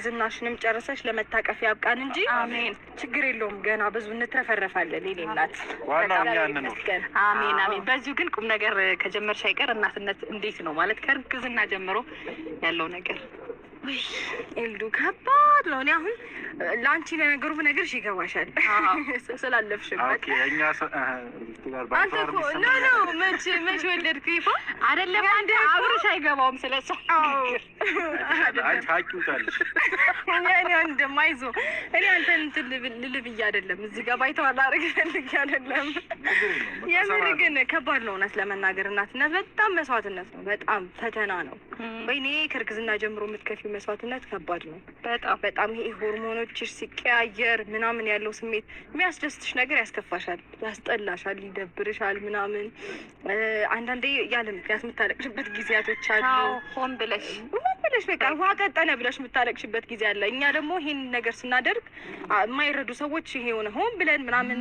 እርግዝናሽንም ጨርሰሽ ለመታቀፍ ያብቃን እንጂ አሜን። ችግር የለውም። ገና ብዙ እንትረፈረፋለን። የኔ እናት። ዋናው እኛ እንኖር። አሜን አሜን። በዚሁ ግን ቁም ነገር ከጀመርሽ አይቀር እናትነት እንዴት ነው ማለት ከእርግዝና ጀምሮ ያለው ነገር? ውይ ኤልዱ፣ ከባድ ነው። እኔ አሁን ለአንቺ ለነገሩ ብነግርሽ ይገባሻል ስላለፍሽበት። Okay፣ እኛ አንተ እኮ no፣ መች ወለድኩ ይፋ አይደለም አንድ አብርሽ አይገባውም ስለሷ። አንቺ ሀቂውታለሽ። እኔ ወንድም አይዞህ፣ እኔ አንተን እንትን ልል ብዬ አይደለም፣ እዚህ ጋር ባይተዋር ላደርግ ፈልጌ አይደለም። የምር ግን ከባድ ነው። እውነት ለመናገር እናትነት በጣም መስዋዕትነት ነው። በጣም ፈተና ነው። ወይኔ፣ ከእርግዝና ጀምሮ የምትከፊው መስዋዕትነት ከባድ ነው። በጣም። በጣም። ይሄ ሆርሞኖችሽ ሲቀያየር ምናምን ያለው ስሜት፣ የሚያስደስትሽ ነገር ያስከፋሻል፣ ያስጠላሻል፣ ይደብርሻል ምናምን። አንዳንዴ ያለ ምክንያት የምታለቅሽበት ጊዜያቶች አሉ። ሆን ብለሽ። ሆን ብለሽ፣ በቃ ውሃ ቀጠነ ብለሽ የምታለቅሽበት ጊዜ አለ። እኛ ደግሞ ይሄን ነገር ስናደርግ የማይረዱ ሰዎች ይሄ የሆነ ሆን ብለን ምናምን